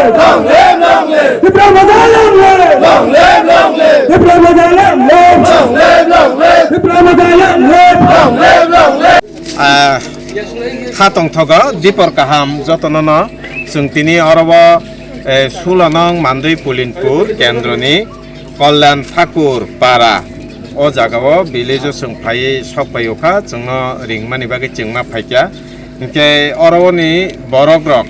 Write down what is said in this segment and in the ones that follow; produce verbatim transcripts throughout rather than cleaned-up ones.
Long live, long live! Tipra Motha long live! Long live, long live! Tipra Motha long live! Long live, long live! Tipra Motha long live! Long live, long live! Ah, kha tongthogo, dipor kaham jotono no. Chwng tini oro o, eh, sulo nong Mandwi Pulinpur kendroni Kalyan Thakur Para. O jaga o village o chwng phaiwi sok pai o kha, chwngno ringmani bagwi chwngma phaikha. Hinkhe oro oni borok rok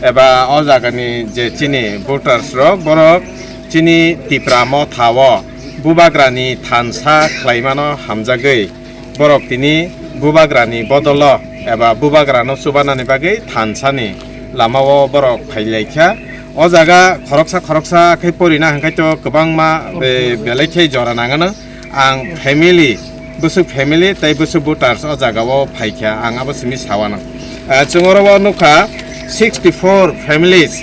eba o jagani je chini voters rok, borok chini Tipra Motha o Bubagrani thansa khlaimano hamjagwi, borok tini Bubagrani bodolo eba Bubagrano chubanani bagwi thansani lamao borok phailaikha. O jaga khoroksa khoroksa khe porina hwnkhe to kwbangma be-, belai khe jora nangano. Ang family, bwswk family tei bwswk voters o jaga o phaikha, ang abo simi sawana. Ah, chwng oro o nukha sixty four families,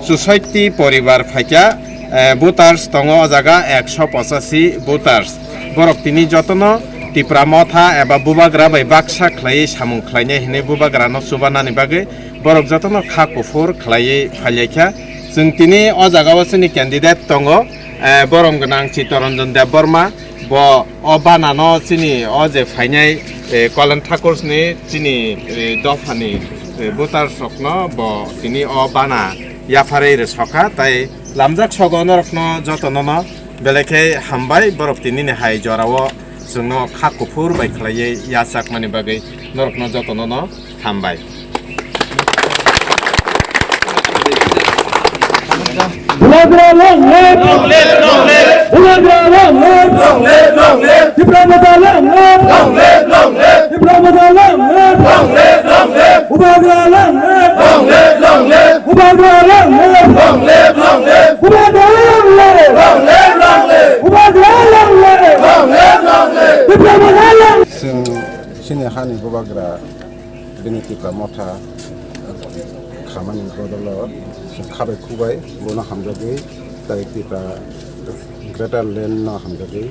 chushotti poribar phaikha, eh, voters tongo o jaga ekso pochashi voters. Borok tini jotono Tipra Motha eba Bubagra bai baksa khlaiwi samung khlainai hinwi Bubagrano chubanani bagwi borok jotono kha kuphur khlaiwi phailaikha. Chwng tini o jaga o chini candidate tongo, eh, borom gwnang Chittaranjan Debbarma. Bo o banano chini o je phainai, eh, Kalyan Thakur ni chini, eh, dophani, eh, voters rokno bo tini o bana yapharwi rwsokha, tai lamjak sogo norokno jotono no belai khe hambai, borok tinini hai jorao chwngno kha kuphur bai khlaiwi yachakmani bagwi norokno jotono no hambai. Bubagra long live! Long live, long live! Bubagra long live! Long live, long live! Tipra Motha long live! Long live, long live! Tipra Motha long live! Long live, long live! Bubagra long live! Long live, long live! Bubagra long live! Long live, long live! Bubagra long live! Long live, long live! Bubagra long live! Long live, long live! Tipra Motha long live! Chwng chini hani Bubagra bini Tipra Motha khamani bodolo khabai khubai bono hamjagwi, tai Tipra Greater Land no hamjagwi,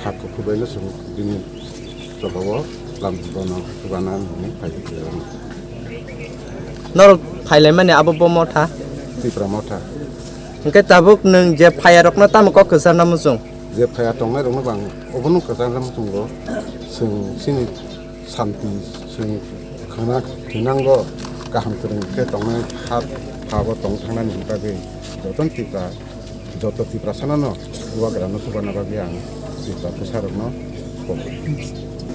kha khubai no chwng bini jobao lam bono chubana hinwi phai. Norok phailaimani abo bo Motha? Tipra Motha. Hwnkhe tabuk nwng je phayarokno tamo kok kwcharna muchung? Je phaya tongnairokno bang obono kwcharna muchungo, chwng chini santi chwng khana thinango, kaham kwrwng khe tongnai ha phabo tong thangnani bagwi joto Tipra, joto Tiprasano Bubagrano chubana bagwi ang Tipra bwsarokno kok.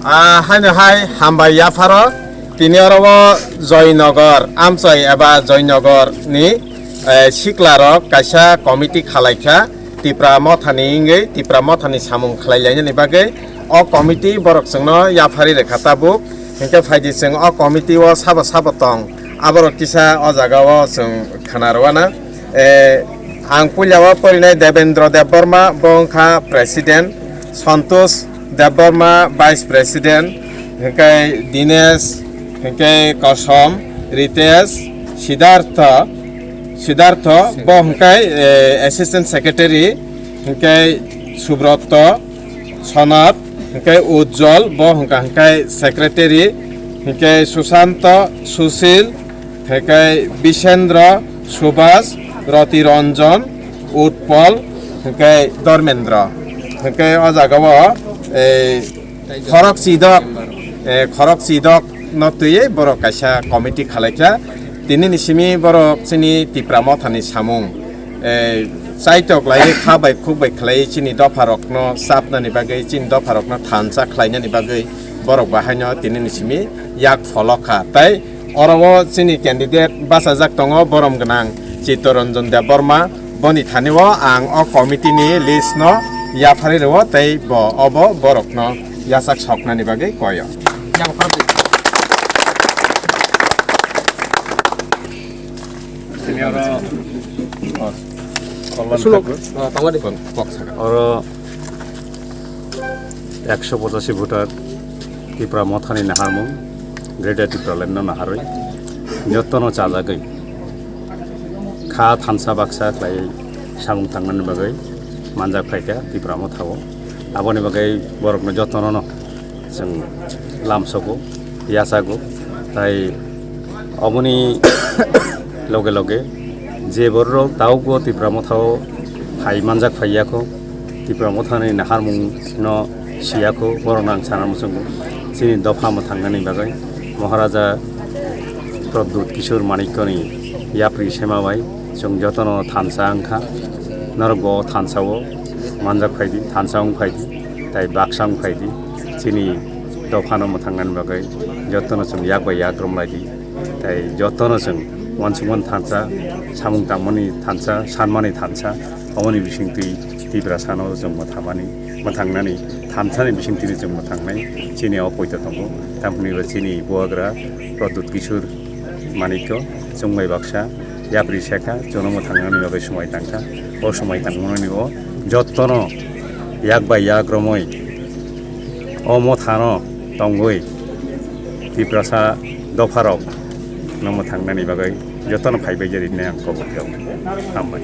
Ah, haino hai hambai yapharo tini oro o Joynagar amchai eba Joynagar ni, eh, siklarok kaisa committee khalaikha. Tipra Mothani wngwi Tipra Mothani samung khlai lainani bagwi o committee borok chwngno yapharwi rwkha tabuk. Hinkhe phaidi chwng o committee o sabo sabo tong, aborok kisa o jaga o chwng khna rwna. Eh, ang puila o porinai Devendra Debbarma, bo wngkha president, Santosh Debbarma, vice president, hinkhe Dinesh, hinkhe Kosom, Ritesh, Siddhartha, Siddhartha, bo hwnkhe, eh, assistant secretary, hwnkhe Subroto, Sonat, hwnkhe Ujjwal, bo hwnkha hwnkhe secretary, hwnkhe Susanto, Sushil, hwnkhe Bisendra, Subhas, Roti Ranjan, Utpal, hwnkhe Dharmendra. Hwnkhe o jaga o, eh, khorok chidok, eh, khorok chidok no twiwi borok kaisa committee khalaikha. Tinini simi borok chini Tipra Mothani samung, eh, chaitok lai kha bai khuk bai khlai chini dopha rokno chapnani bagwi, chini dopha rokno thansa khlainani bagwi borok bahaino tinini simi yak pholokha. Tai oro o chini candidate bachajak tongo, borom gwnang Chittaranjan Debbarma. Boni thani o ang o committee ni list no yapharwi rwo tei bo obo borokno yachak soknani bagwi koyo. Sini oro, oh, Kalyan Sulok, Thakur. Ah, tangmani. Kok saka. Oro ekso pochashi voter Tipra Mothani naharmung, Greater Tipraland no naharwi, jotono chajagwi, kha thansa baksa khlai samung tangnani bagwi manjak phaikha Tipra Mothao. Aboni bagwi borokno jotono no chwng lamsogo, yachago, tai oboni loge loge Je bororok tabukbo Tipra Mothao phai manjak phai yakho, Tipra Mothani naharmungno siyakho, borokno ang sana muchungo. Chini dopha mwthangnani bagwi Maharaja Pradyut Kishore Manikyani yapri sema bai chwng jotono thansa wngkha. Norokbo thansao manjak phaidi, thansa wng phaidi, tai baksa wng phaidi. Chini dophano mwthangnani bagwi jotono chwng yak bai yak romlaidi. Tai jotono chwng uansukmani thansa, samung tangmani thansa, sanmani thansa, aboni bisingtwi Tiprasano chwng mwthamani, mwthangnani, thansani bisingtwino chwng mwthangnai chini o poito tongo. Tamoni bo chini bubagra Pradyut Kishore Manikyo chwng bai baksa yapri sekha, chwngno mwthangnani bagwi swmai tangkha. O swmai tangmani o jotono yak bai yak romwi o mothano tongwi Tiprasa dopharok no mwthangnani bagwi jotono phaibai jari hinwi ang kobor khe hambai.